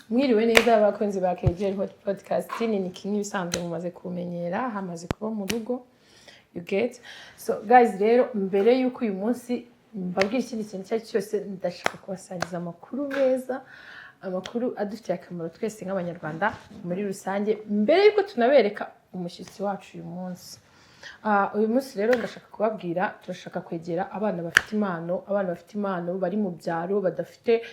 Mwiriwe neza, abakunzi ba KGL Hot Podcast. Ni Niki nk'ibisanzwe, mumaze kumenyera, hamaze kuba mu rugo, you get. So guys, rero mbere y'uko uyu munsi mbabwira ikindi kintu icyo ari cyo cyose, ndashaka kubasangiza amakuru meza, amakuru adufitiye akamaro twese nk'Abanyarwanda muri rusange, mbere y'uko tunabereka umushyitsi wacu uyu munsi. Uyu munsi rero ndashaka kubabwira, turashaka kwegera abana bafite impano, abana bafite impano bari mu byaro, badafite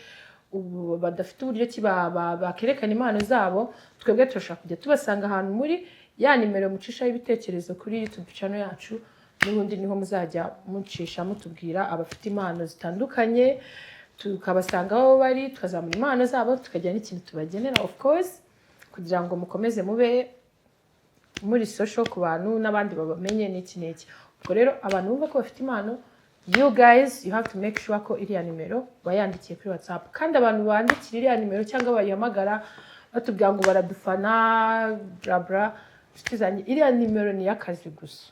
uburyo ki bakerekana impano zabo. Twebwe turashaka kujya tubasanga ahantu muri ya nimero mucishaho ibitekerezo kuri YouTube channel yacu. N'ubundi niho muzajya mucisha mutubwira abafite impano zitandukanye, tukabasanga aho bari, tukazamura impano zabo, tukagira n'ikintu tubagenera, of course, kugira ngo mukomeze mube muri social ku bantu n'abandi babamenye n'iki n'iki. Ubwo rero abantu bumva ko bafite impano, you guys, you have to make sure ko iriya nimero bayandikiye kuri WhatsApp. Kandi abantu bandikira iriya nimero cyangwa bayihamagara batubwira ngo baradufana, bla bla, inshuti zanjye, iriya nimero ni iy'akazi gusa.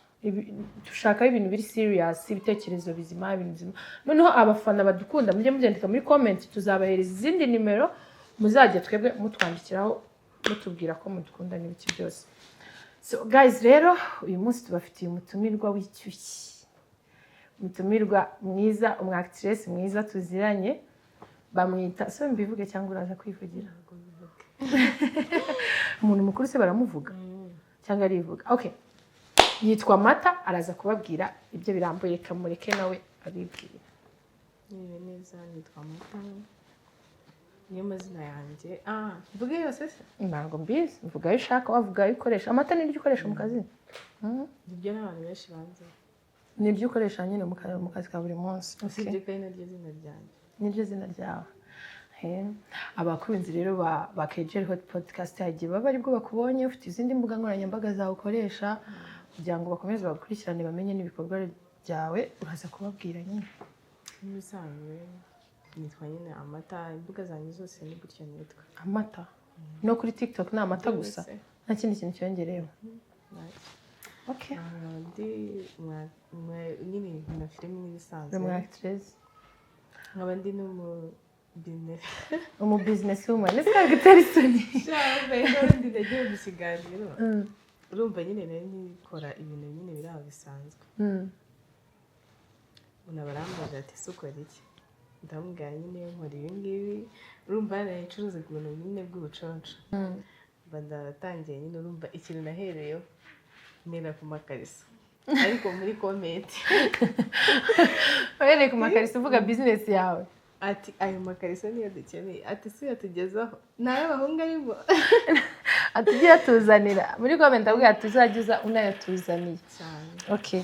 Dushakaho ibintu biri serious, ibitekerezo bizima, ibintu bizima. Noneho abafana badukunda, mujye mubyandika muri comment, tuzabahereza izindi nimero muzajya twebwe mutwandikiraho mutubwira ko mudukunda n'ibiki byose. So guys, rero uyu munsi tubafitiye umutumirwa w'icyuki, umutumirwa mwiza, umu actress mwiza tuziranye, bamwita, so mbivuge cyangwa uraza kwivugira? Umuntu mukuru se baramuvuga cyangwa arivuga? Okay, yitwa Mata, araza kubabwira ibyo birambuye. Kamureke nawe abibwira. Mwiriwe neza, nitwa Mata, niyo mazina yanjye. Mvuge yose se? Ntabwo mbizi, mvuga ayo ushaka, wavuga ayo ukoresha. Amata niryo ukoresha mu kazi? Nibyo n'abantu benshi banzi. Niryo ukoresha nyine mu kazi ka buri munsi? Okay. Usibye ko ari naryo zina ryanjye. Niryo zina ryawe. Abakunzi rero ba KGL Hot Podcast, hari igihe baba aribwo bakubonye. Ufite izindi mbuga nkoranyambaga zawe ukoresha kugira ngo bakomeze bagukurikirane, bamenye n'ibikorwa byawe? Uraza kubabwira nyine. Nk'ibisanzwe nitwa nyine Amata, imbuga zanjye zose ni gutyo nitwa. Amata, no kuri TikTok ni Amata gusa? Byose. Nta kindi kintu cyongereyeho? Ntacyo. Okay. Ndi nyine nkina filime nk'ibisanzwe. Uri umu actress. Nkaba ndi n'umu business. Umu business woman, ese ntabwo itari isoni? Ndi nagiye mu kiganiro, urumva nyine nari nikora ibintu nyine biri aho bisanzwe. Umuntu barambaje ati: "Ese ukora iki?" Ndamubwira nyine nkora ibi ngibi. Urumva nari ncuruza ibintu nyine bw'ubuconco. Mba ndatangiye nyine, urumva ikintu nahereyeho mpera ku makariso, ariko muri comment Uhereye ku makariso uvuga business yawe? Ati: "Ayo makariso niyo dukeneye." Ati: "Si yatugezaho, ni ay'abahungu arimo." Ati: "Ujye uyatuzanira." Muri comment abwira ati: "Uzajya uza unayatuzaniye." Cyane. Okay.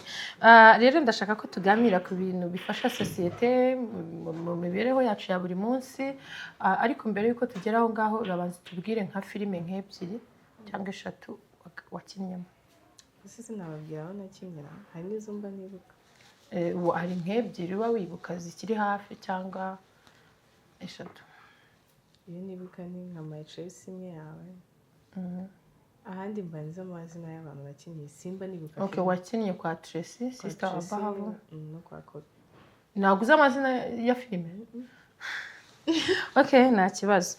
Rero ndashaka ko tuganira ku bintu bifasha sosiyete mu mibereho yacu ya buri munsi. Ariko mbere y'uko tugera aho ngaho, urabanza tubwire nka filime nk'ebyiri cyangwa eshatu wakinnyemo. Gusa sinababwira aho nakinira, hari n'izo mba nibuka. Ubu hari nk'ebyiri uba wibuka zikiri hafi cyangwa eshatu? Iyo nibuka ni nka My Choice imwe yawe. Ahandi mba nzi amazina y'abantu bakinnye, simba nibuka Okay, filime. Wakinnye kwa Tracy, Kwa sister wa Tracy, Bahavu. No kwa Kobe. Ntabwo uzi amazina ya filime? Okay, nta kibazo.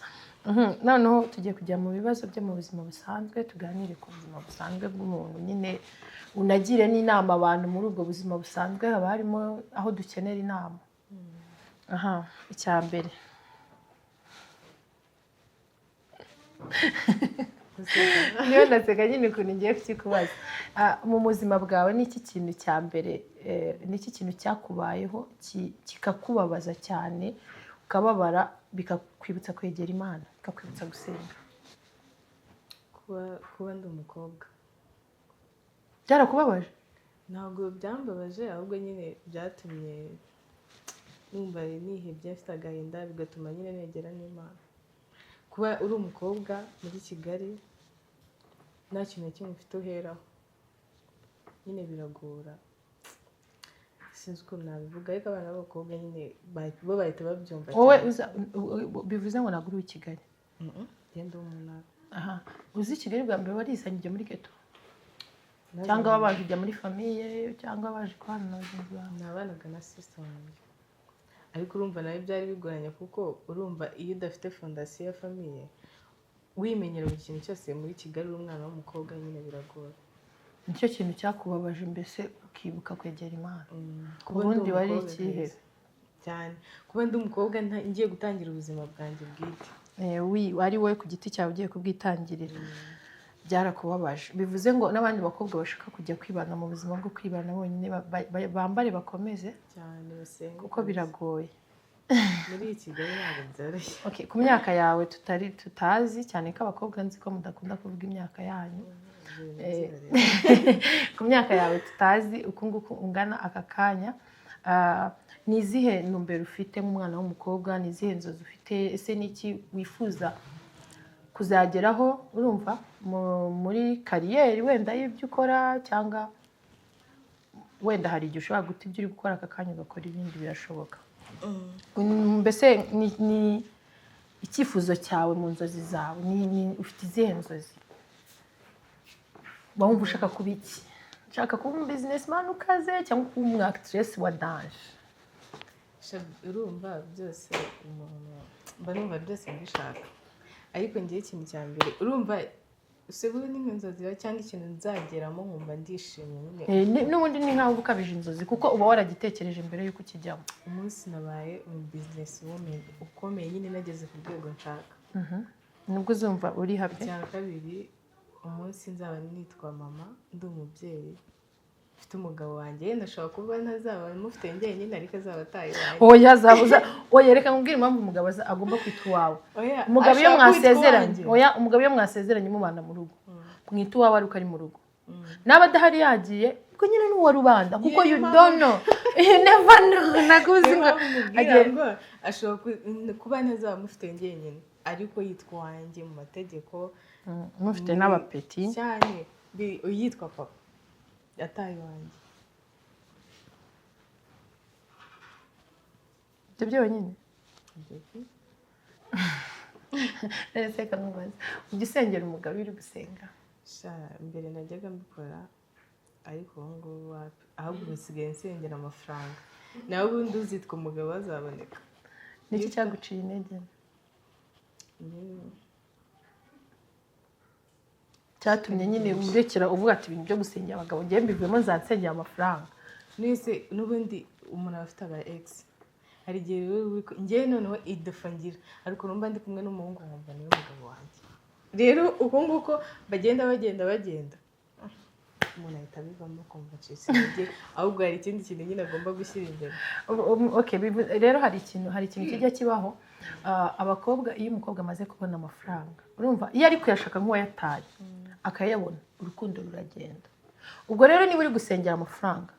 Noneho tugiye kujya mu bibazo byo mu buzima busanzwe, tuganire ku buzima busanzwe bw'umuntu nyine, unagire n'inama abantu muri ubwo buzima busanzwe, haba harimo aho dukenera inama. Aha, icya mbere, niyo ndaseka nyine ukuntu ngiye kukikubaza. Mu buzima bwawe ni iki kintu cya mbere, ni iki kintu cyakubayeho kikakubabaza cyane, ukababara, bikakwibutsa kwegera Imana, bikakwibutsa gusenga? Kuba ndi umukobwa. Byarakubabaje? Ntabwo byambabaje, ahubwo nyine byatumye numva nihebye, mfite agahinda, bigatuma nyine negera n'Imana. Kuba uri umukobwa muri Kigali, nta kintu na kimwe ufite uheraho, nyine biragora. Sinzi ukuntu nabivuga, ariko abana b'abakobwa nyine bo bahita babyumva Wowe cyane. Bivuze ngo ntabwo uri uw'i Kigali? Ngenda wo mu ntara. Aha, uzi Kigali bwa mbere warizanye ujya muri ghetto, cyangwa wabanje ujya muri famille, cyangwa waje kubana na bagenzi bawe? Nabanaga na sister wanjye, ariko urumva nawe byari bigoranye, kuko urumva iyo udafite fondation ya famille. Wimenyera buri kintu cyose muri Kigali uri umwana w'umukobwa nyine biragora. Nicyo kintu cyakubabaje mbese, ukibuka kwegera Imana? Kuba ndi Ubundi wari umukobwa ikihebe. kabisa. Cyane, kuba ndi umukobwa, ngiye gutangira ubuzima bwanjye bwite. Ari wowe ku giti cyawe ugiye kubwitangirira, byarakubabaje. Bivuze ngo n'abandi bakobwa bashaka kujya kwibana mu buzima bwo kwibana bonyine, bambare bakomeze. Cyane, basenge Kuko kabisa. biragoye. Muri iyi Kigali ntabwo byoroshye. Okay, ku myaka yawe tutari tutazi cyane, ko abakobwa nzi ko mudakunda kuvuga imyaka yanyu. Ibyo bintu byihorere. Ku myaka yawe tutazi uku nguku ungana aka kanya, ni izihe ntumbero ufite nk'umwana w'umukobwa? Ni izihe nzozi ufite? Ese ni iki wifuza kuzageraho, urumva, muri career wenda y'ibyo ukora, cyangwa wenda hari igihe ushobora guta ibyo uri gukora aka kanya ugakora ibindi, birashoboka. Mbese ni icyifuzo cyawe mu nzozi zawe, ufite izihe nzozi? Uba wumva ushaka kuba iki? Ushaka kuba umu businessman ukaze, cyangwa kuba umu actress wa danger? Urumva byose umuntu mba numva byose mbishaka, ariko ngewe ikintu cya mbere, urumva, se ubundi ni inzozi cyangwa ikintu nzageramo nkumva ndishimye nyine? N'ubundi ni nkaho uba ukabije inzozi, kuko uba waragitekereje mbere y'uko ukijyamo. Umunsi nabaye umu business woman ukomeye nyine, nageze ku rwego nshaka, Nibwo uzumva uri happy. Icya kabiri, umunsi nzaba nitwa mama, ndi umubyeyi, mfite umugabo wanjye. Yenda ashobora kuba ntazaba mufite njyenyine, ariko azaba ataye iwanjye. Oya, zabuza, oya, reka nkubwire impamvu umugabo agomba kwitwa uwawe. Oya, Umugabo iyo ashobora kwitwa mwasezeranye, uwanjye. oya, umugabo iyo mwasezeranye mubana mu rugo, mwita uwawe ari uko ari mu rugo. Naba adahari yagiye, ubwo nyine ni uwa rubanda, kuko Niyo you mpamvu- don't know, you never know, ntabwo uzi Niyo ngo mpamvu mubwira ngo ashobora kuba ntazaba mufite njyenyine, ariko yitwa uwanjye mu mategeko. Mufite n'abapeti. Cyane, yitwa papa ataye iwanjye. Ibyo byonyine? Ibyo pe. Rero reka nkubaze, ujya usengera umugabo iyo uri gusenga? Sha, mbere najyaga mbikora, ariko ubu ngubu wapi. Ahubwo ubu nsigaye nsengera amafaranga, nawe ubundi uzitwa umugabo azaboneka. Niki cyaguciye intege? Cyatumye nyine urekera, uvuga ati: "Ibintu byo gusengera abagabo ngewe mbivuyemo, nzansengera amafaranga"? Nese n'ubundi umuntu aba afite aba ex, hari igihe rero njyewe noneho idefa ngira, ariko numva ndi kumwe n'umuhungu nkumva niwe mugabo wanjye. Rero uko nguko bagenda bagenda bagenda, umuntu ahita abivamo akumva acitse intege. Ahubwo hari ikindi kintu nyine agomba gushyira imbere. Okay, rero hari ikintu kijya kibaho. Abakobwa, iyo umukobwa amaze kubona amafaranga, urumva, iyo ari kuyashaka nk'uwayataye akayabona, urukundo ruragenda. Ubwo rero niba uri gusengera amafaranga,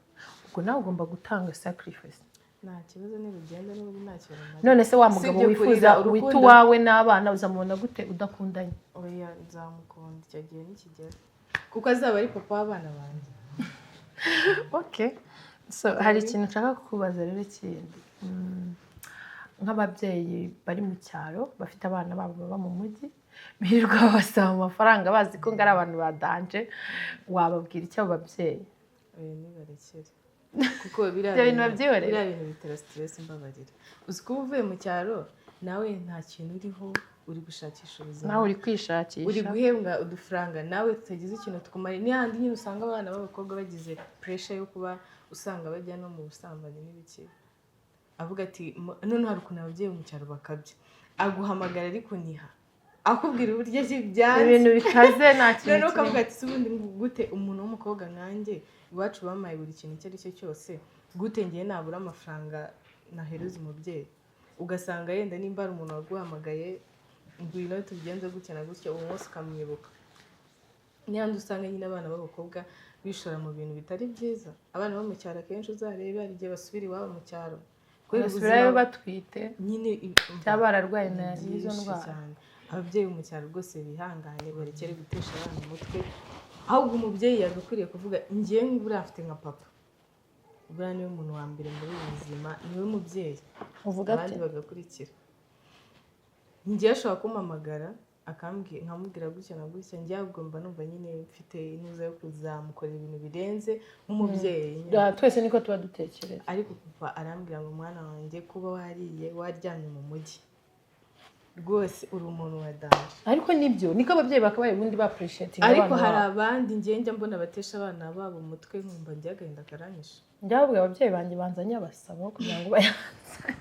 ubwo nawe ugomba gutanga sacrifice. Nta kibazo, nibugenda n'ubundi nta kintu rumara. None se wa mugabo Usibye wifuza kurira, wita urukundo- uwawe n'abana, uzamubona gute udakundanye? Oya, nzamukunda icyo gihe nikigera, kuko azaba ari papa w'abana banjye. Okay, so hari ikintu nshaka kukubaza rero kindi. Nk'ababyeyi bari mu cyaro bafite abana babo baba mu mujyi, birirwa babasaba amafaranga bazi ko ngo ari abantu ba danger, wababwira icyo abo babyeyi? Oya, nibarekere, kuko biriya Ibyo bintu babyihorere. Biriya bintu bitera stress, mbabarira. Uzi kuba uvuye mu cyaro, nawe nta kintu uriho, uri gushakisha ubuzima, Nawe uri kwishakisha, uri guhembwa udufaranga nawe tutagize ikintu tukumara. Ni handi nyine usanga abana b'abakobwa bagize pressure yo kuba usanga bajya no mu busambanyi n'ibiki. Avuga ati noneho hari ukuntu ababyeyi mu cyaro bakabya, aguhamagara ari kuniha, akubwira uburyo ki byanze. Ibintu bikaze, nta kintu Noneho ukavuga kimwe. ati: "Se ubundi gute umuntu w'umukobwa nkanjye, iwacu bampaye buri kintu icyo ari cyo cyose, gute ngiye nabura amafaranga nahereza umubyeyi?" Ugasanga yenda nimba hari umuntu waguhamagaye, ngwino tubigenze gutya na gutya, uwo munsi ukamwibuka. N'ahandi usanga nyine abana b'abakobwa bishora mu bintu bitari byiza. Abana bo mu cyaro akenshi uzarebe, hari igihe basubira iwabo mu cyaro kubera Basubirayo ubuzima batwite nyine cyangwa bararwaye ni n'izo byinshi ndwara. cyane. Ababyeyi bo mu cyaro rwose bihangane, barekere gutesha abana umutwe. Ahubwo umubyeyi yagakwiriye kuvuga: "Ngewe buriya mfite nka papa, buriya niwe muntu wa mbere muri ubu buzima, niwe mubyeyi." Uvuga ati Abandi bagakurikira. Ngewe ashobora kumpamagara akambwira, nkamubwira gutya na gutya. Njye ahubwo mba numva nyine mfite intuza yo kuzamukorera ibintu birenze nk'umubyeyi nyine. Twese niko tuba dutekereza. Ariko papa arambwira ngo: "Mwana wanjye, kuba wariye waryamye mu mujyi Rwose uri umuntu wa danger. Ariko nibyo, niko ababyeyi bakabaye ubundi ba appreciating Ariko abana hari babo. abandi njye mbona batesha abana babo umutwe, nkumva njye agahinda karanyishe. Njya ababyeyi banjye banzanye abasaba kugira ngo bayanzane.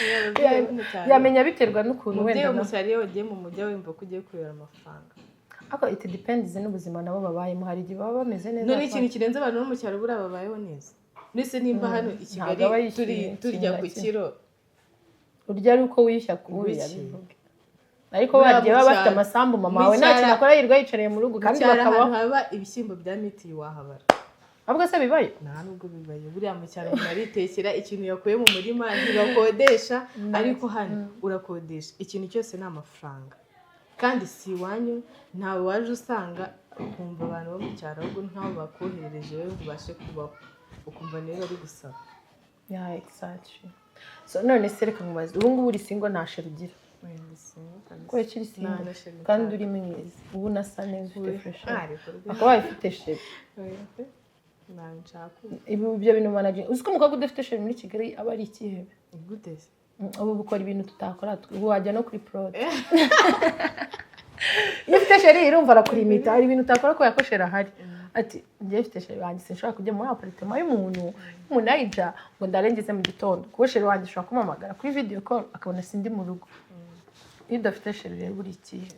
Ababyeyi bo mu cyaro- Yamenya biterwa n'ukuntu Umubyeyi wenda wo mu cyaro, iyo wagiye mu mujyi wumva ko ugiye kureba amafaranga. Ariko it depends n'ubuzima nabo babayemo, hari igihe baba bameze neza. None ikintu kirenze, abantu bo mu cyaro buriya babayeho neza. Mbese nimba hano i Kigali Ntabwo aba yishyuye turi ikintu turya na ku kimwe. kiro. Urya ari uko wishyura kubi. Wiki. Yabivuge ariko Buriya bagiye mu baba bafite cyaro- amasambu, mama mu wawe nta cyaro- kintu akora, yirirwa yicariye mu rugo Mu kandi cyaro bakabaho. ahantu haba ibishyimbo bya mitiyu wahabara? Ahubwo se bibayo? Nta nubwo bibaye. Buriya mu cyaro umuntu aritekera ikintu yakuye mu murima, ntibakodesha. Ariko hano urakodesha, ikintu cyose ni amafaranga, kandi si iwanyu, ntawe waje usanga. Ukumva abantu bo mu cyaro ahubwo nkaho bakoherereje wowe ngo ubashe kubaho, ukumva niyo bari gusaba. Yeah, exactly. So none se reka nkubaze, ubu ngubu uri single, nta chéri ugira? Kubera ko uri single kandi uri mwiza, ubu unasa neza, ufite fresh air, akaba ufite chéri. Ntawe nshaka. Ibi ibyo bintu managing, uzi ko umukobwa udafite chéri muri Kigali aba ari ikihebe? Gute se? Ubu bukora ibintu tutakora, ubu wajya no kuri prod. Iyo ufite chéri irumva arakurimita, hari ibintu utakora kubera ko chéri ahari. Ati njyewe mfite chéri wanjye, sinshobora kujya muri appartement y'umuntu y'umunayija ngo ndarengeze mu gitondo, kuko chéri wanjye ashobora kumuhamagara kuri video call akabona sindi mu rugo. Iyo udafite chéri rero uri ikihebe.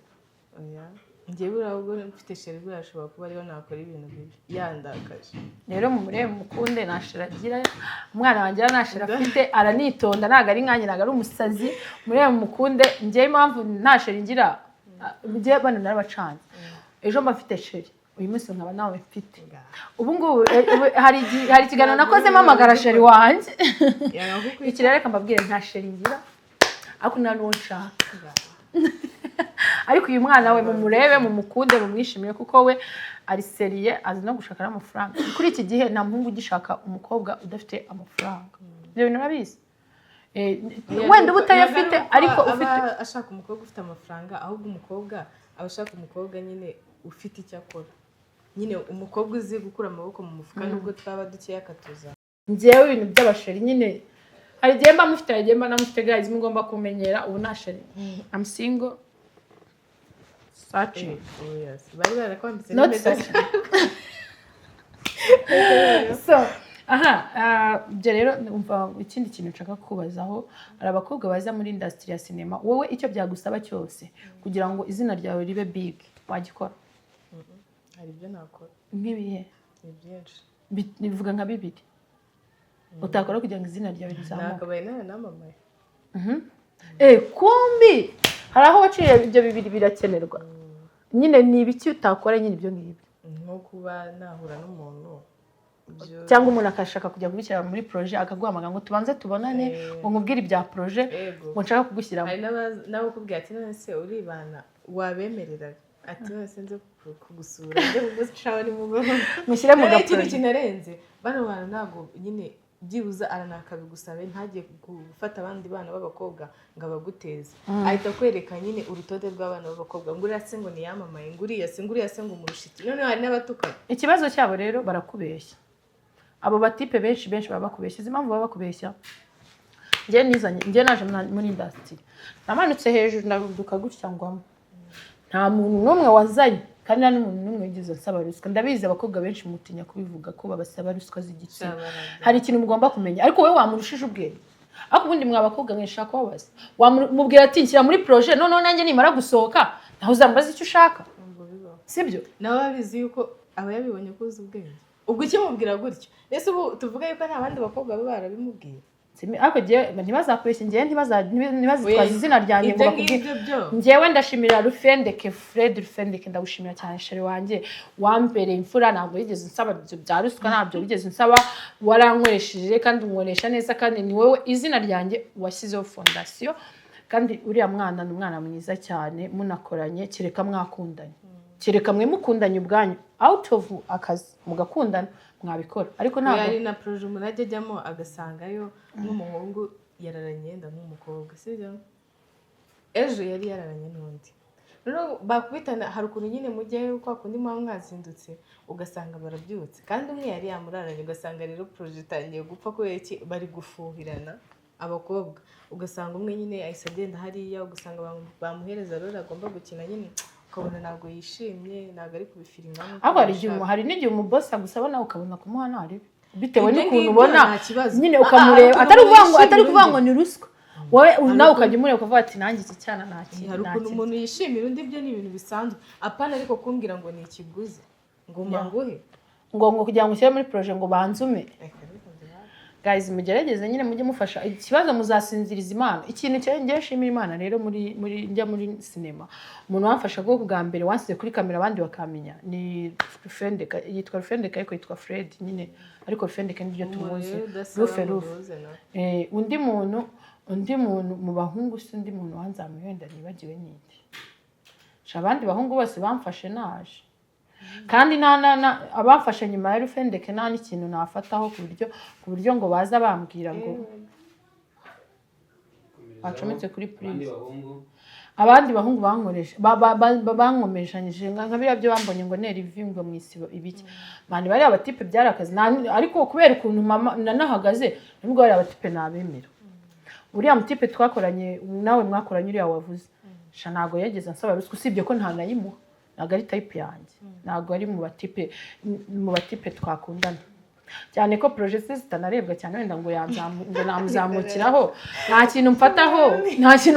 Oya, njyewe buriya ubwo mfite chéri, buriya ashobora kuba ariyo nakora ibintu bibi yandakaje. Rero mumurebe, mukunde, nta chéri agira. Umwana wanjye nta chéri afite, aranitonda, ntabwo ari nkanjye, ntabwo ari umusazi. Murebe, mukunde. Njyewe impamvu nta chéri ngira, njyewe bano narabacanze. Ejo mba mfite chéri, uyu munsi nkaba nawe mfite. Ubu ngubu hari ikiganiro nakoze mpamagara chéri wanjye. Iki rero reka mbabwire, nta chéri ngira, ariko nta n'uwo nshaka. Ariko uyu mwana we mumurebe, mumukunde, mumwishimire, kuko we ari sérieux, azi no gushaka n'amafaranga. Kuri iki gihe nta muhungu ugishaka umukobwa udafite amafaranga, ibyo bintu urabizi. Wenda uba utayafite ariko ufite Aba ashaka umukobwa ufite amafaranga, ahubwo umukobwa aba ashaka umukobwa nyine ufite icyo akora, nyine umukobwa uzi gukura amaboko mu mufuka, nubwo twaba dukeya akatuza. Njyewe ibintu by'aba chéri nyine, hari igihe mba mufite, hari igihe mba namufite. Guys, mugomba kumenyera, ubu nta chéri, I'm single, searching. Oh, yes. Bari barakwambitse Not n'impeta. searching. So aha, ibyo rero umva, ikindi kintu nshaka kubazaho, hari abakobwa baza muri industry ya sinema. Wowe icyo byagusaba cyose kugira ngo izina ryawe ribe big wagikora? Hari ibyo nakora. Nk'ibihe? Ni byinshi. Bivuga nka bibiri utakora kugira ngo izina ryawe rizamuke. Nakabaye naranamamaye. Kumbi hari aho waciye, ibyo bibiri birakenerwa nyine. Ni ibiki utakora nyine ibyo ngibyo? Nko kuba nahura n'umuntu Cyangwa umuntu akashaka kujya kubishyira muri projet, akaguhamagara ngo tubanze tubonane, ngo nkubwire ibya projet, Ego. ngo nshaka kugushyiramo. Hari n'abakubwira ati: "None se uribana?" Wabemerera ati: "None se nze kugusura, nze kugucaho nimugoroba?" Mushyire mu Noneho ikintu ga projet. kinarenze, bano bantu ntabwo nyine byibuze aranakabigusabe, ntagiye gufata abandi bana b'abakobwa ngo abaguteze, ahita akwereka nyine urutonde rw'abana b'abakobwa, ngo uriya se ngo niyamamaye, ngo uriya se, ngo uriya se ngo umurusha iki. Noneho hari n'abatukana. Ikibazo cyabo rero, barakubeshya. Abo batipe benshi benshi baba bakubeshya. Izi impamvu baba bakubeshya, njye nizanye, njye naje muri industry, namanutse hejuru ndaruduka gutya ngwamo, nta muntu n'umwe wazanye kandi nta n'umuntu n'umwe wigeze ansaba ruswa. Ndabizi abakobwa benshi mutinya kubivuga ko babasaba ruswa z'igitsina. Hari ikintu mugomba kumenya, ariko wowe wamurushije ubwenge. Ariko ubundi mwa bakobwa mwe, nshaka kubabaza, wamubwira ati: "Nshyira muri projet, noneho nanjye nimara gusohoka nawe uzambaza icyo ushaka." Ntabwo bibaho. Sibyo? Nawe abizi yuko aba yabibonye ko uzi ubwenge, ubwo ukimubwira gutyo, ese ubu tuvuga yuko nta bandi bakobwa baba barabimubwiye? Ariko njyewe ntibazakubeshye, njyewe ntibazitwaze izina ryanjye ngo Ibyo bakubwire. ngibyo byo. Njyewe ndashimira Rufendeke, Fred Rufendeke, ndagushimira cyane chéri wanjye, wambereye imfura. Ntabwo wigeze unsaba ibyo bya ruswa, ntabyo wigeze unsaba. Warankoresheje kandi unkoresha neza, kandi ni wowe izina ryanjye washyizeho fondation. Kandi uriya mwana ni umwana mwiza cyane, munakoranye, kereka mwakundanye, kereka mwe mukundanye ubwanyu out of akazi mugakundana, mwabikora, ariko ntabwo. Hari na projet umuntu ajya ajyamo agasangayo nk'umuhungu yararanye yenda nk'umukobwa, sibyo? Ejo yari yararanye n'undi, noneho bakubitana. Hari ukuntu nyine mujyayo kwa kundi muba mwazindutse, ugasanga barabyutse kandi umwe yari yamuraranye, ugasanga rero projet itangiye gupfa kubera iki? Bari gufuhirana. Abakobwa ugasanga umwe nyine ahise agenda hariya, ugasanga bamuhereza rero agomba gukina nyine, ukabona ntabwo yishimye, ntabwo ari kubifeelinga nk'uko Ahubwo hari igihe abishaka. Hari n'igihe umubosi agusaba nawe ukabona kumuha ntaribi, bitewe Ibyo n'ukuntu ngibyo ubona nta kibazo. nyine Ah, ah, ukamureba, ukuntu atari ukuvuga ngo yishimira atari ukuvuga undi. ngo ni ruswa, wowe nawe ukuntu- ukajya umureba ukavuga ati: "Nanjye iki cyana nta kintu." Hari ukuntu umuntu yishimira undi, ibyo ni ibintu bisanzwe. Apana ariko kumbwira ngo ni ikiguzi, ngo manguhe. Ngo kugira ngo ushyire muri projet ngo banzume. Reka reka nzira. Guys, mugerageze nyine mujye mufasha. Ikibazo muzasinziriza Imana. Ikintu cyo ngiye nshimira Imana rero, muri njya muri sinema, umuntu wamfasha bwo bwa mbere wansize kuri kamera abandi bakamenya ni Rufendeka. Yitwa Rufendeka ariko yitwa Fred nyine, ariko Rufendeka nibyo Umuntu tumuzi. rero udasaba Rufe ngo Rufe. duhuze nawe. Undi muntu mu bahungu se, undi muntu wanzamuye wenda nibagiwe ninde? Sha, abandi bahungu bose bamfashe naje, kandi nta na abamfashe nyuma ya Rufendeke nta n'ikintu nafataho ku buryo ngo baza bambwira ngo bacometse kuri Abandi prise. bahungu? Abandi bahungu bankoresha bankomeshanyije nka biriya byo bambonye ngo nera ivi ngo mu isibo ibiki. Mani, bariya batipe byari akazi. Ariko kubera ukuntu mama nanahagaze, nibwo bariya batipe nabemera. Uriya mutipe twakoranye, nawe mwakoranye, uriya wavuze, sha, ntabwo yageze ansaba ruswa, usibye ko ntanayimuha. Ntabwo ari type yanjye, ntabwo ari mu batipe twakundana, cyane ko projet ze zitanarebwa cyane wenda ngo ngo namuzamukiraho. Nta kintu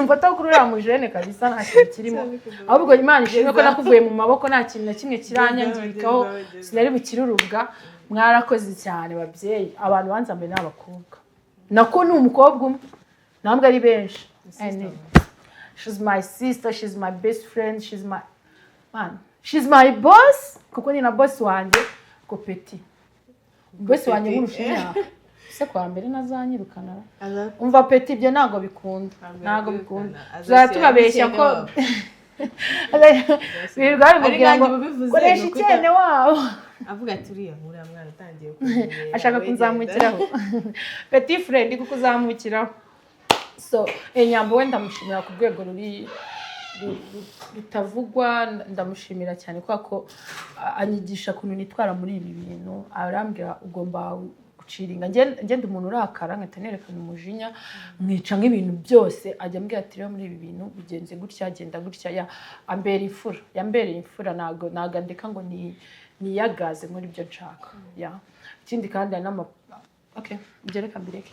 mfataho kuri uriya mujene kabisa, nta kintu kirimo. Ahubwo Imana ishimwe ko nakuvuye mu maboko, nta kintu na kimwe kiranyangirikaho, sinari bukire urubwa. Mwarakoze cyane babyeyi. Abantu banzambaye ni abakobwa, nako ni umukobwa umwe, ntabwo ari benshi. And she's my sister, she's my best friend, she's my man, she's my boss, kuko ni na boss wanjye Kopeti. Boss wanjye nkurusha imyaka se, kwa mbere ntazanyirukana. Umva Peti, ibyo ntabwo bikunda, ntabwo bikunda. Tuzajya tubabeshya ko birirwa babimubwira ngo Ubivuze, koresha ni ukuta- icyene wabo. Avuga ati: Uriya mwana utangiye kumenyera, Ashaka we kunzamukiraho. Petit friend kukuzamukiraho. So Nyambo we ndamushimira ku rwego ruri rutavugwa. Ndamushimira cyane kubera ko anyigisha ukuntu nitwara muri ibi bintu. Arambwira: "Ugomba guchillinga." Ngenda umuntu urakara nkahita nerekana umujinya, nkica nk'ibintu byose. Ajya ambwira ati: "Rero muri ibi bintu bigenze gutya, genda gutya." Ya, ambera imfura, yambereye imfura. Ntabwo andeka ngo ni niyagaze nkora ibyo nshaka. Ya, ikindi kandi hari n'ama, okay, ibyo reka mbireke.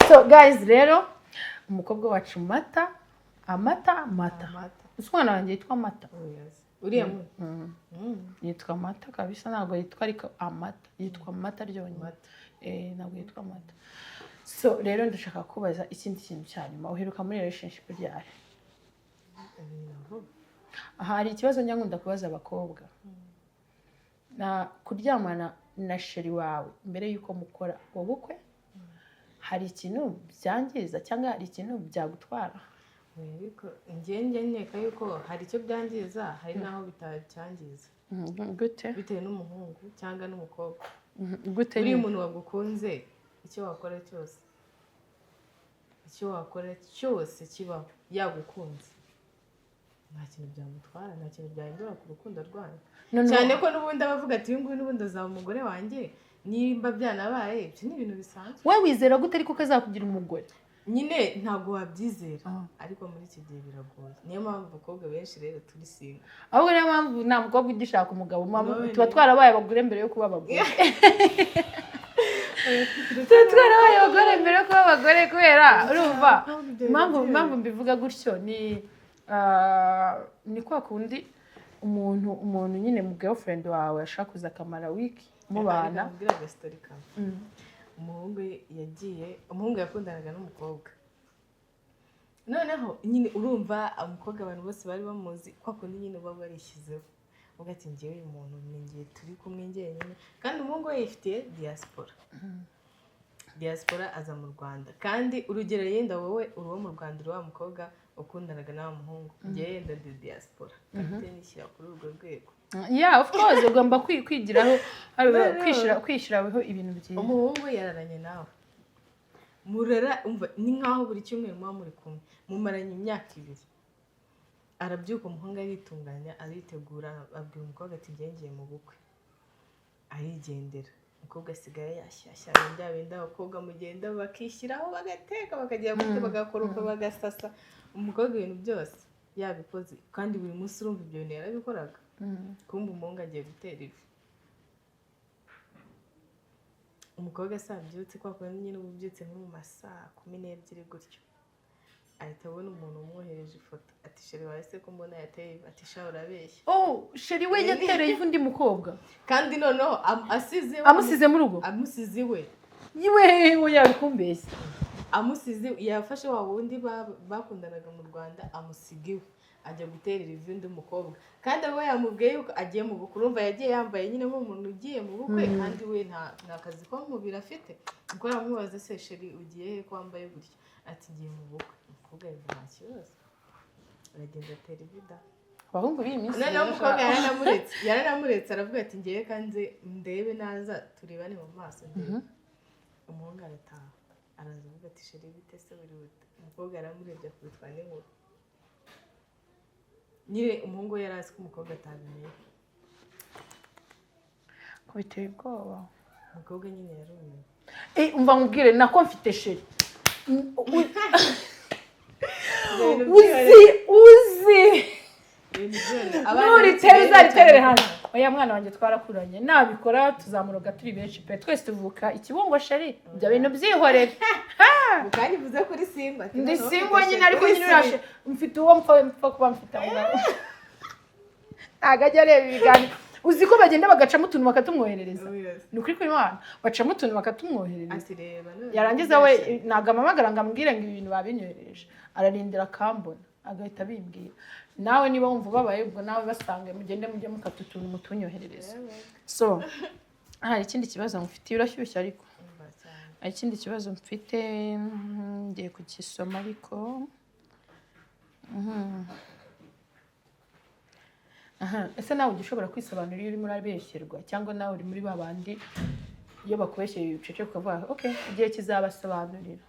So guys, rero umukobwa wacu Mata, Amata, Mata. Amata. Uzi umwana wanjye yitwa Mata? Oh, yes. Uriya muntu. Yitwa Mata kabisa. Ntabwo yitwa ariko Amata, yitwa Mata ryonyine. Mata. Ntabwo yitwa Mata. So rero ndashaka kubaza ikindi kintu cya nyuma: uheruka muri relationship ryari? Aha hari ikibazo njya nkunda kubaza abakobwa: na kuryamana na chéri wawe mbere y'uko mukora ubukwe, hari ikintu byangiza cyangwa hari ikintu byagutwara? Oya, ariko njye nkeka yuko hari icyo byangiza, hari n'aho bitacyangiza. Gute? Bitewe n'umuhungu cyangwa n'umukobwa. Gute Uriya nyine? umuntu wagukunze, icyo wakora cyose kibaho, yagukunze, nta kintu byamutwara, nta kintu byahindura ku rukundo rwanyu. Noneho- Cyane ko n'ubundi aba avuga ati: "Uyu nguyu n'ubundi azaba umugore wanjye." Nimba byanabaye, ibyo ni ibintu bisanzwe. We wizera gute ariko ko azakugira umugore? Nyine ntabwo wabyizera, Ah. ariko muri iki gihe biragoye. Niyo mpamvu abakobwa benshi rero turi single. Ahubwo niyo mpamvu nta mukobwa ugishaka umugabo. None. Tuba twarabaye abagore mbere yo kuba abagore, tuba twarabaye abagore mbere yo kuba abagore, kubera urumva impamvu mbivuga gutyo ni kwa kundi umuntu nyine mu girlfriend wawe ashaka kuza akamara wiki mubana. Mbwira agasitori kamwe. Umuhungu yagiye, umuhungu yakundanaga n'umukobwa. Noneho nyine urumva umukobwa abantu bose bari bamuzi, kwa kundi nyine uba warishyizeho uvuga ati: "Njyewe uyu muntu ni njye turi kumwe njyenyine." Kandi umuhungu we yifitiye diaspora, diaspora aza mu Rwanda. Kandi urugero, yenda wowe uri uwo mu Rwanda, uri wa mukobwa ukundanaga na wa muhungu, njyewe yenda ndi diaspora, mfite nishyira kuri urwo rwego. Yeah, of course, ugomba kwigiraho, kwishyiraho ibintu byiza. Umuhungu yararanye nawe, murara, umva, ni nkaho buri cyumweru muba muri kumwe, mumaranye imyaka 2. Arabyuka umuhungu, aritunganya, aritegura, abwira umukobwa ati: "Njye ngiye mu bukwe." Arigendera. Umukobwa asigaye yashyashya bya bindi abakobwa mugenda bakishyiraho, bagateka, bakagera gute, bagakoropa, bagasasa. Umukobwa ibintu byose yabikoze, kandi buri munsi urumva ibyo bintu yarabikoraga. Kumva umuhungu agiye gutera ivi, umukobwa asabyutse kwa kundi nyine uba ubyutse nko mu ma 12:00 gutyo, ahita abona umuntu umwohereje ifoto, ati: "Chéri wawe se ko mbona yateye ivi?" Ati: "Sha, urabeshya." Oh, chéri we yatereye ivi undi mukobwa? Kandi noneho asize Amusize mu rugo? Amusize iwe. Iwe we yabikumbeshya. Amusize, yafashe wa wundi bakundanaga mu Rwanda, amusiga iwe, ajya guterera ivi undi mukobwa. Kandi abo yamubwiye yuko agiye mu bukwe. Urumva yagiye yambaye nyine nk'umuntu ugiye mu bukwe, kandi we nta kazi ko mu mubiri afite. Ubwo aramubaza: "Se chéri, ugiye he ko wambaye gutya?" Ati: "Ngiye mu bukwe." Umukobwa yumva nta kibazo, aragenda atera ivi da. Abahungu b'iyi minsi Noneho rero umukobwa yaranamuretse, yaranamuretse, aravuga ati: "Ngewe kanze ndebe, naza turebane mu maso ndebe." Umuhungu arataha, araza avuga ati: "Chéri, bite se, burihuta?" Umukobwa yaramurebye, akubitwa n'inkuba nyine. Umuhungu we yari azi ko umukobwa atabimenye. Ko biteye ubwoba. Umukobwa nyine yarumiwe. Eh, umva nkubwire, nako mfite chéri. Ibintu Uzi uzi Ibintu byose. Nuritera uzariterere hano. Oya, mwana wanjye twarakuranye, nabikora tuzamuroga turi benshi pe. Twese tuvuka ikibungo chéri, ibyo bintu byihorere. Kandi uvuze kuri simba ati Ndi noneho single mfite nyine, ariko chéri. Nyine urashe mfite uwo mpfa kuba mfite aho ngaho. Ntabwo ajya areba ibiganiro. Uzi ko bagenda bagacamo utuntu bakatumwoherereza? Ni ukuri kw'Imana, bacamo utuntu bakatumwoherereza. Ati: "Reba none." Yarangiza we ntabwo amamagara ngo ambwire ngo ibi bintu babinyoherereje, ararindira akambona agahita abimbwira. Nawe niba wumva ubabaye, ubwo nawe basange mugende mujye mukata utuntu mutunyoherereze. So hari ikindi kibazo mufitiye. Urashyushye ariko. Umva cyane. Hari ikindi kibazo mfite, ngiye kugisoma ariko. Aha, ese nawe ujya ushobora kwisobanura iyo urimo urabeshyerwa, cyangwa nawe uri muri ba bandi iyo bakubeshyeye uceceka ukavuga: "Ok, igihe kizabasobanurira"?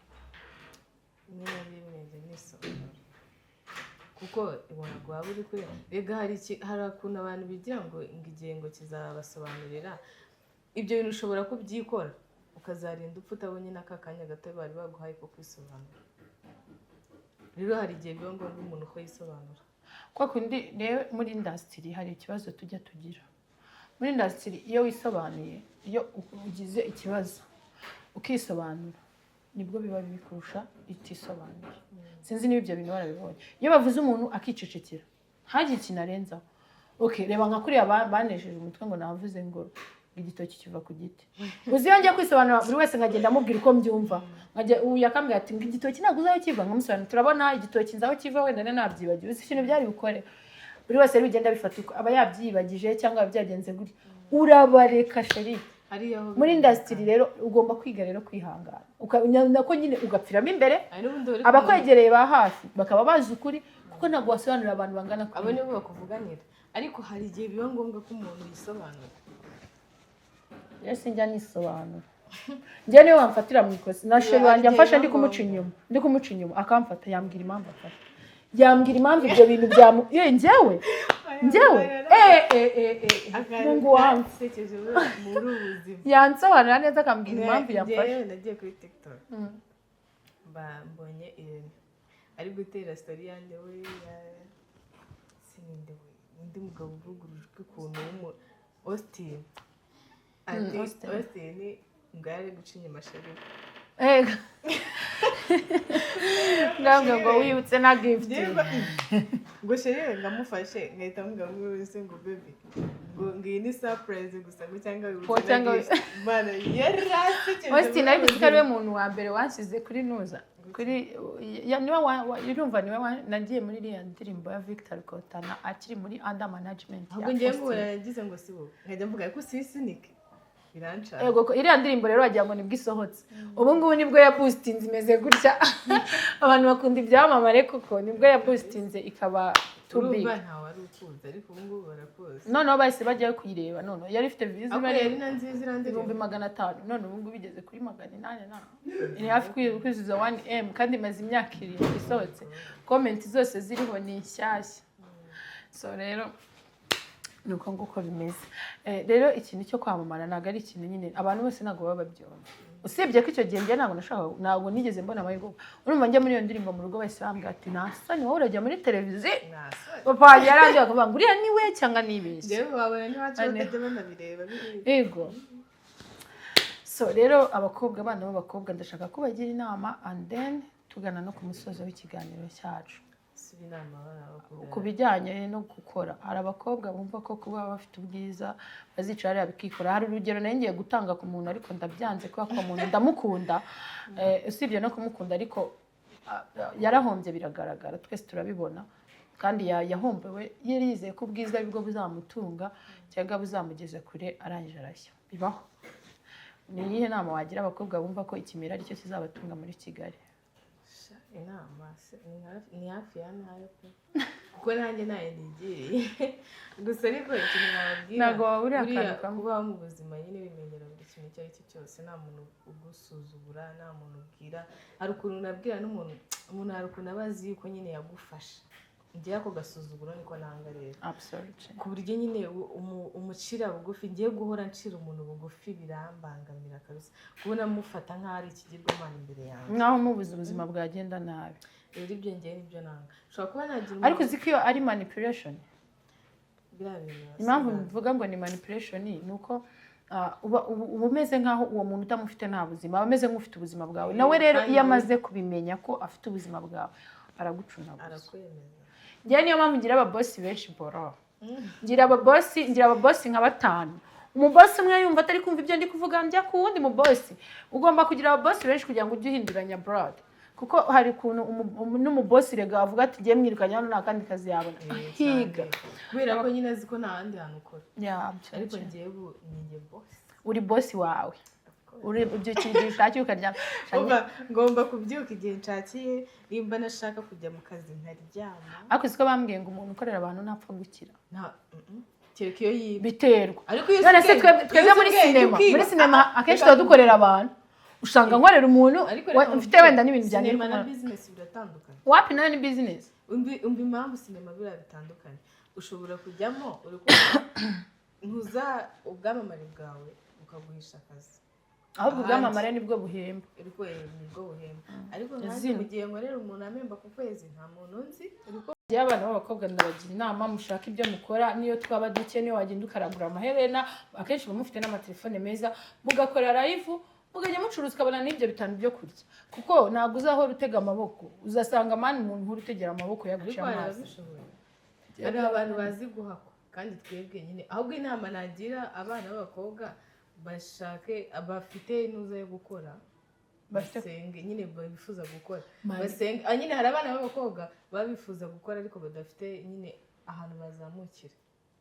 Rimwe na rimwe njya nisobanura, kuko ntabwo waba uri kuri rega. Hari ukuntu abantu bigira ngo igihe ngo kizabasobanurira. Ibyo bintu ushobora kubyikora ukazarinda upfa utabonye n'aka kanya gato bari baguhaye ko kwisobanura. Rero hari igihe biba ngombwa umuntu ko yisobanura. Kwa kundi rero muri industry hari ikibazo tujya tugira. Muri industry iyo wisobanuye, iyo ugize ikibazo ukisobanura, nibwo biba bibi kurusha itisobanuye. Sinzi niba ibyo bintu barabibonye. Iyo bavuze umuntu akicecekera, ntagire ikintu arenzaho. Okay, reba nka kuriya banesheje umutwe ngo navuze ngo igitoki kiva ku giti. Uzi iyo ngiye kwisobanura, buri wese nkagenda amubwira uko mbyumva, nkajya uyu akambwira ati ngo igitoki ntabwo uzi aho kiva, nkamusobanurira turabona igitoki nzi aho kiva, wenda nabyibagiwe. Uzi ikintu byari bukore? Buri wese rero ugenda abifata uko aba yabyiyibagije cyangwa biba byagenze gutya, urabareka chéri. Hariya aho Muri industry rero ugomba kwiga rero kwihangana. Nako nyine ugapfiramo imbere. Hari n'ubundi bari Abakwegereye ba hafi bakaba bazi ukuri, kuko ntabwo wasobanurira abantu bangana Abo kuriya. nibo bakuvuganira, ariko hari igihe biba ngombwa ko umuntu yisobanura. Rero sinjya nisobanura njye. Niyo wamfatira mu ikosi na chéri Hari wanjye igihe amfashe biba ndi kumuca ngombwa. inyuma, ndi kumuca inyuma akamfata, yambwira impamvu afashe, yambwira impamvu ibyo bintu byamu ye. Njyewe Mungu wangu. Sekeje muri ubu buzima. Yansobanurira neza akambwira impamvu yamfashe. Njyewe nagiye kuri TikTok, mba mbonye ibintu ari gutera story yanjye we sininde we undi mugabo uvugurujwe ukuntu w'umu Austin, ati Austin. Austin ngo yari guca inyuma chéri. Ego. Ngambwe ngo wibutse na gift. Ngo chéri ngamufashe, nkahita mubwira ngo wese ngo baby, ngo iyi ni surprise gusa, ngo cyangwa wibutse Ko na cyangwa gift. Mana, yarasekeje. Austin muri ariko ubu ko ariwe muntu wa mbere wanshyize kuri nuza kuri niwe urumva niwe nagiye muri iriya ndirimbo ya Victor Rukotana akiri muri under management ya Ahubwo ngewe Austin. mbona yagize ngo si wowe, nkajya mvuga ariko sisinike birancana. Yego, ko iriya ndirimbo rero wagira ngo nibwo isohotse ubu ngubu, nibwo ya boostinze imeze gutya. Abantu bakunda ibyamamare koko, nibwo ya boostinze ikaba too big. Urumva ntawe wari ukuzi, ariko ubu ngubu barakuzi. Noneho bahise bajyayo kuyireba, noneho yari ifite views Ariko bari yari na nziza iriya ndirimbo. 500,000, none ubu ngubu igeze kuri 800 na iri hafi kwizuza 1M, kandi imaze imyaka 7 isohotse. Comment zose ziriho ni nshyashya. So rero Ni uko nguko bimeze. Rero ikintu cyo kwamamara ntabwo ari ikintu nyine abantu bose ntabwo baba babyumva, usibye ko icyo gihe njye ntabwo nashakaga, ntabwo nigeze mbona amahirwe. Urumva, njya muri iyo ndirimbo mu rugo bahise bambwira ati: "Nta soni, wowe urajya muri televiziyo?" Mwasore. Papa wanjye yarangiye akavuga ngo uriya ni we cyangwa nibeshye. Njyewe wabona n'iwacu Ane. batajya banabireba biriya. Yego. So rero abakobwa, abana b'abakobwa, ndashaka ko bagira inama and then tugana no ku musozo w'ikiganiro cyacu. Si inama abana b'abakobwa? Ku bijyanye no gukora, hari abakobwa bumva ko kuba bafite ubwiza bazicara hariya bikikora. Hari urugero nari ngiye gutanga ku muntu ariko ndabyanze kubera ko uwo muntu ndamukunda. Usibye no kumukunda, ariko yarahombye, biragaragara, twese turabibona, kandi yahombewe yari yizeye ko ubwiza aribwo buzamutunga cyangwa buzamugeza kure, arangije arashya. Bibaho. Ni iyihe nama wagira abakobwa bumva ko ikimera aricyo kizabatunga muri Kigali? Sha, inama se, ni hafi ya ntayo pe, kuko nanjye ntayo nigiriye gusa. Ariko ikintu nababwira, Ntabwo waburiye buriya akantu kamwe. Kubaho mu buzima nyine bimenyera buri kintu icyo ari cyo cyose, nta muntu ugusuzugura, nta muntu ubwira. Hari ukuntu unabwira n'umuntu, umuntu hari ukuntu aba azi yuko nyine yagufasha. Ngewe ako gasuzuguro niko nanga rero. Absolutely. Ku buryo nyine umucira bugufi. Ngiye guhora ncira umuntu bugufi birambangamira kabisa, kubona mufata nk'aho ari ikigirwamana imbere yanjye. Nkaho mubuze ubuzima bwagenda nabi. Rero ibyo ngewe nibyo nanga. Ushobora kuba nagira Ariko uzi ko iyo ari manipulation? Biriya bintu Impamvu basa. mvuga ngo ni manipulation ni uko uba umeze nk'aho uwo muntu utamufite nta buzima, aba ameze nk'ufite ubuzima bwawe nawe. Rero Kandi iyo nawe- amaze kubimenya ko afite ubuzima bwawe, aragucunaguza. Arakwemeza. Njyewe niyo mpamvu ngira ababosi benshi, bro. Ngira ababosi nka batanu. Umubosi umwe yumva atari kumva ibyo ndi kuvuga, njya ku wundi mubosi. Ugomba kugira ababosi benshi kugira ngo ujye uhinduranya brad, kuko hari ukuntu n'umubosi rega avuga ati: "Ngiye mwirukanye hano, nta kandi kazi yabona." Higa. Kubera ko nyine azi ko nta handi hantu ukora. Yeah, ariko ngewe ubu ni njye bosi. Uri bosi wawe, uri ubyukira igihe ushakiye, ukaryama. Umva, ngomba kubyuka igihe nshakiye, nimba nashaka kujya mu kazi nkaryama. Ariko siko bambwiye ngo umuntu ukorera abantu ntapfa gukira? Nta kereka iyo yiba. Biterwa. Ariko iyo uzi None se ubwenge, twebwe iyo uzi muri ubwenge sinema, ukiba. muri sinema akenshi Reka tuba dukorera abantu. Usanga nkorera umuntu Ariko reka mfite nkubwire, wenda n'ibintu byanjye sinema na gukora. bizinesi biratandukanye. Wapi, nayo ni bizinesi. Umva impamvu sinema biriya bitandukanye: ushobora kujyamo uri kumva ntuza ubwamamare bwawe bukaguhisha akazi. Ahubwo Ahandi. ubwamamare nibwo buhemba. Ariko nibwo buhemba, ariko nkanjye Izina. mu gihe nkorera umuntu amemba ku kwezi, nta muntu nzi uri Njyewe abana b'abakobwa ndabagira inama: mushake ibyo mukora, niyo twaba duke, niyo wagenda ukaragura amaherena, akenshi muba mufite n'amatelefone meza, mugakora live, mukajya mucuruza, ukabona n'ibyo bitanu byo kurya, kuko ntabwo uzahora utega amaboko. Uzasanga man umuntu uhora utegera amaboko Ariko yaguciye hari amazi. ababishoboye, hari abantu bazi guhakwa, kandi twebwe nyine ahubwo inama nagira abana b'abakobwa, bashake bafite inuza yo gukora, basenge nyine, bifuza gukora basenge. Nyine hari abana b'abakobwa baba bifuza gukora ariko badafite nyine ahantu bazamukira.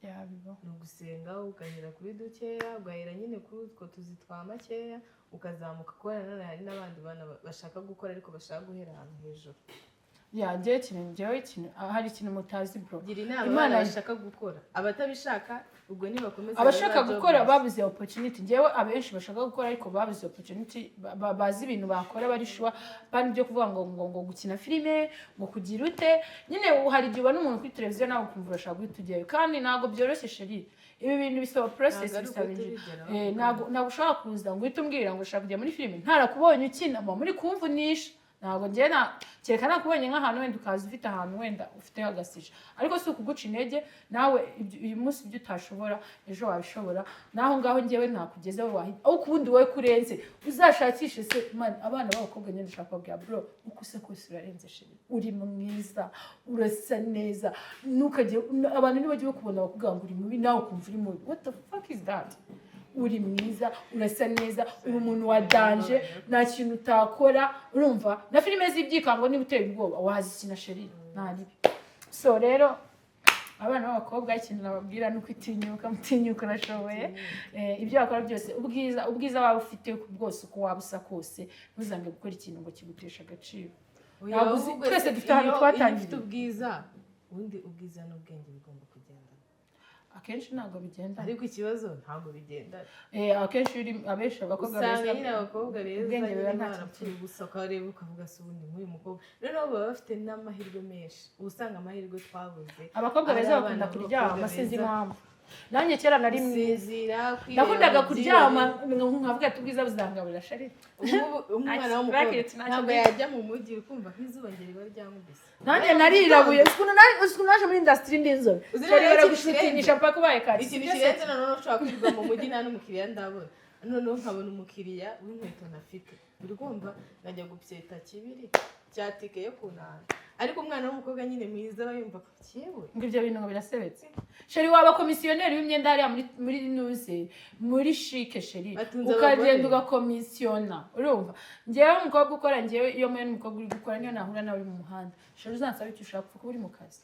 Yabibaho. Ni ugusenga, ugahera kuri dukeya, ugahera nyine kuri utwo tuzi twa makeya, ukazamuka. Kubera nanone hari n'abandi bana bashaka gukora ariko bashaka guhera ahantu hejuru. Ya, njyewe ikintu, hari ikintu mutazi, bro. Gira inama Imana abana bashaka gukora. Abatabishaka ubwo nibakomeze Abashaka babe ba gukora jobless. babuze opportunity. Njyewe abenshi bashaka gukora ariko babuze opportunity, bazi ibintu bakora, bari sure bandi byo kuvuga ngo gukina filime, ngo kugira ute. Nyine hari igihe ubona umuntu kuri televiziyo nawe ukumva urashaka guhita ujyayo, kandi ntabwo byoroshye, chérie. Ibi bintu bisaba process, Ntabwo ari bisaba uguhita injira. ubigeraho. Ntabwo ushobora kuza ngo uhite umbwira ngo ushaka kujya muri filime ntarakubonye ukina, muba muri kumvunisha. Ntabwo njye na kereka nakubonye nk'ahantu wenda ukaza ufite ahantu wenda ufite agasije, ariko si ukuguca intege nawe. Uyu munsi ibyo utashobora ejo wabishobora, naho ngaho njyewe nakugezeho wahita aho ubundi wowe kurenze uzashakishe se. Man, abana b'abakobwa nyine ndashaka kubabwira, bro, uko usa kose urarenze, chérie. Uri mwiza, urasa neza, ntukajye abantu nibajya bakubona bakubwira ngo uri mubi, nawe ukumva uri mubi. What the fuck is that? Uri mwiza, urasa neza, uri umuntu wa danger, nta kintu utakora. Urumva na filime z'ibyikango niba uteye ubwoba wazikina, chérie, nta ribi. So rero abana b'abakobwa ikintu nababwira ni ukwitinyuka. Mutinyuka, urashoboye. Ibyo wakora byose, ubwiza waba ufite bwose, uko waba usa kose, ntuzange gukora ikintu ngo kiguteshe agaciro. Oya, Ntabwo uzi- ahubwo twese se dufite ahantu iyo twatangiriye. ufite ubwiza, ubundi ubwiza n'ubwenge bigomba kugendana. Akenshi ntabwo bigenda. Ariko ikibazo ntabwo bigendana. Akenshi iyo uri abenshi abakobwa Usanga beza nyine abakobwa beza ubwenge nyine biba nta kintu barapfuye gusa, ukareba ukavuga se ubundi nk'uyu mukobwa. Noneho baba bafite n'amahirwe menshi, uba usanga amahirwe twabuze Abakobwa ari beza abana bakunda b'abakobwa kuryama, sinzi beza. impamvu. Nanjye kera nari mwiza. Gusinzira, kwireba Nakundaga mu kuryama byihebe. nkavuga ati: "Ubwiza buzangaburira, chérie." Ubu umwana Ntacyo- w'umukobwa ntacyo ntabwo mbizi. yajya mu mujyi ukumva nk'izuba ngeri riba ryankubise. Nanjye narirabuye. Uzi ukuntu naje muri industry ndi inzobe? Uzi Chérie, rero ikintu baragushutingisha kirenze? mpaka ubaye kaki. Ikintu kirenze noneho, ushobora kwirirwa mu mujyi nta n'umukiriya ndabona, noneho nkabona umukiriya w'inkweto ntafite, uri kumva nkajya gupyeta kibiri cya tike yo kunana. Ariko umwana w'umukobwa nyine mwiza aba yumva ko cyewe. Ngo ibyo bintu ngo birasebetse. Chérie, waba komisiyoneri w'imyenda hariya muri nuze, muri CHIC, chérie. Batunze Ukagenda abagore. ugakomisiyona. Urumva, ngewe umukobwa ukora, ngewe iyo muhuye n'umukobwa uri gukora, niyo nahura nawe uri mu muhanda, chérie, uzansaba icyo ushaka, kuko uri mu kazi,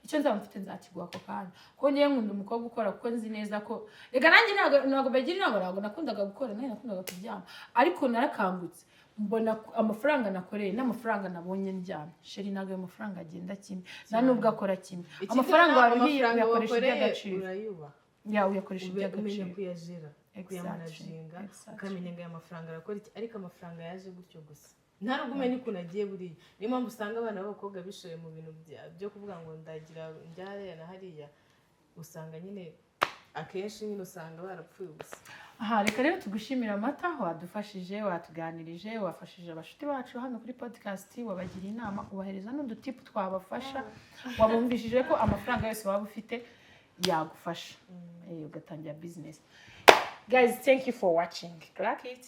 icyo nzaba mfite nzakiguha ako kanya, kuko ngewe nkunda umukobwa ukora, kuko nzi neza ko, reka nanjye ntabwo bagira inama. Ntabwo nakundaga gukora, nanjye nakundaga kuryama, ariko narakangutse mbona amafaranga nakoreye n'amafaranga nabonye ndyamye, chérie, ntabwo ayo mafaranga agenda kimwe, nta nubwo akora kimwe. Ikindi Amafaranga noneho, waruhiye amafaranga uyakoresha wakoreye iby'agaciro. Urayubaha. Ya, uyakoresha Umenya iby'agaciro. kuyajera, kuyamanaginga, ukamenya ngo aya mafaranga arakora iki. Ariko amafaranga yaje gutyo gusa, nta nubwo umenya ukuntu agiye. Buriya niyo mpamvu usanga abana b'abakobwa bishoye mu bintu byo kuvuga ngo ndagira njya hariya na hariya, usanga nyine akenshi nyine usanga barapfuye ubusa. Aha reka rero tugushimire, Amata. Wadufashije, watuganirije, wafashije abashuti bacu hano kuri podcast, wabagiriye inama, ubahereza n'udutipu twabafasha, wabumvishije ko amafaranga yose waba ufite yagufasha ugatangira business. Guys, thank you for watching. Crack it.